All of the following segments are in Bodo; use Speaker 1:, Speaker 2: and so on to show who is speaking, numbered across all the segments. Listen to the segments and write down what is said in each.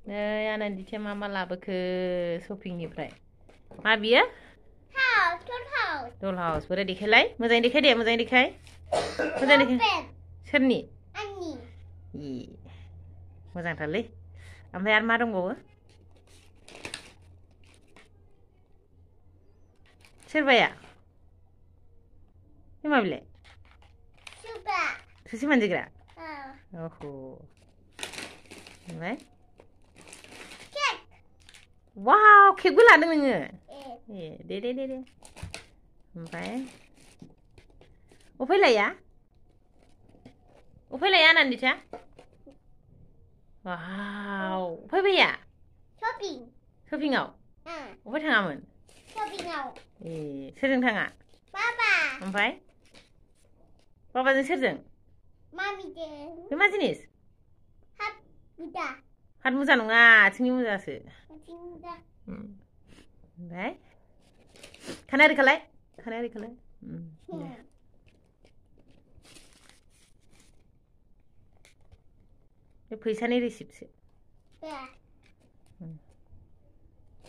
Speaker 1: Anandita मा लाबोखो शपिंनिफ्राय मा बियो डल हाउस बोरै देखायलाय मोजाङै देखाय दे मोजाङै देखाय सोरनि मोजांथारलै ओमफ्राय आरो मा दंबावो सोरबाया मा बिलाय थोरसि मानजिग्रा ओहो ओमफ्राय वाव केकबो लादों नोङो दे ओमफ्राय अफायलाया Anandita वाव फैबाया शपिंआव अफाय थाङामोन सोरजों थाङा ओमफ्राय बाबाजों सोरजों बे मा जिनिस हात मुजा नङा आथिंनि मुजासो ओमफ्राय खानाय खालाय बे फैसानि रिसिप्टसो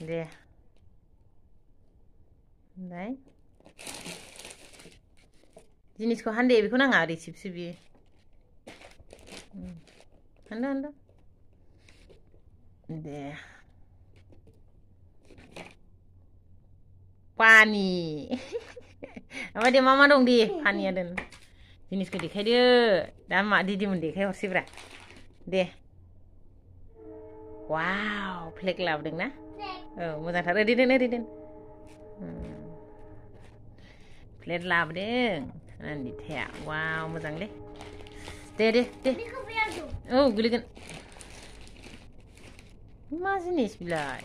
Speaker 1: दे ओमफ्राय जिनिसखौ हानदे बेखौ नाङा रिसिप्टसो बियो हानदो दे पानि ओमफ्राय दे मा दं दे पानिया दोन जिनिसखौ देखायदो दा मा दिदिमोन देखायहरसैब्रा दे वाव फ्लेग लाबोदों ना औ मोजांथार ओरै दोन प्लेट लाबोदों आनदिताया वाव मोजांलै दे औ गोलैगोन मा जिनिस बिलाय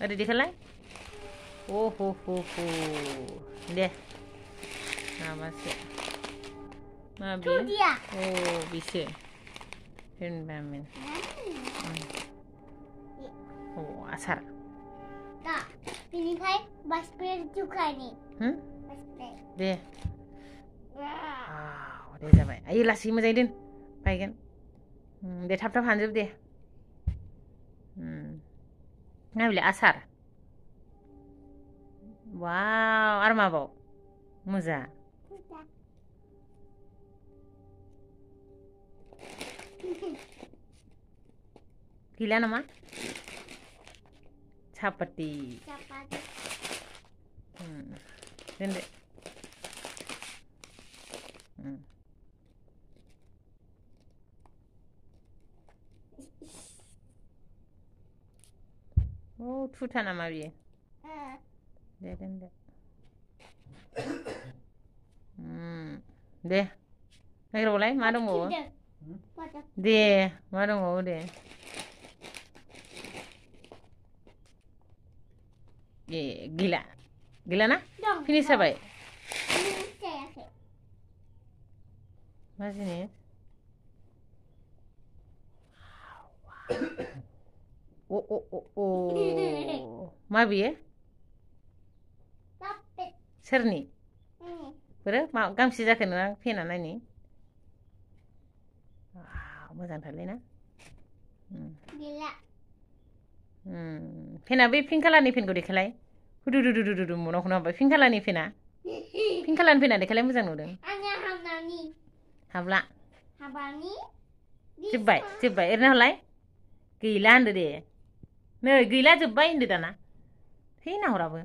Speaker 1: ओरै देखायलाय ओहो दे माबासो मा बियो बिसो environment आसार
Speaker 2: बिनिफ्राय बासपेर जुखानि
Speaker 1: दे दे जाबाय आयै लासै मोजाङै दोन बायगोन दे थाब हानजोब दे ना बिलाय आसार वाव आरो माबाव मुजा गैला नामा सापाति दोनदो थुथा नामा बियो दे दोनदो दे नागिरबावलाय मा दंबावो दे मा दंबावो दे गैला ना फिनिश जाबाय मा जिनिस मा बियो सोरनि बोरो मा गांबेसे जाखो नोंना फेना नायनि मोजांथारलै ना फेना बे पिंक कालारनि फेनखौ देखायलाय हुदु मनाव हाबबाय पिंक कालारनि फेना देखायलाय मोजां नुदों हाबला जोब्बाय ओरैनो हरलाय गैला होनदो दे नै गैला जोब्बाय होनदो दाना है नाहराबो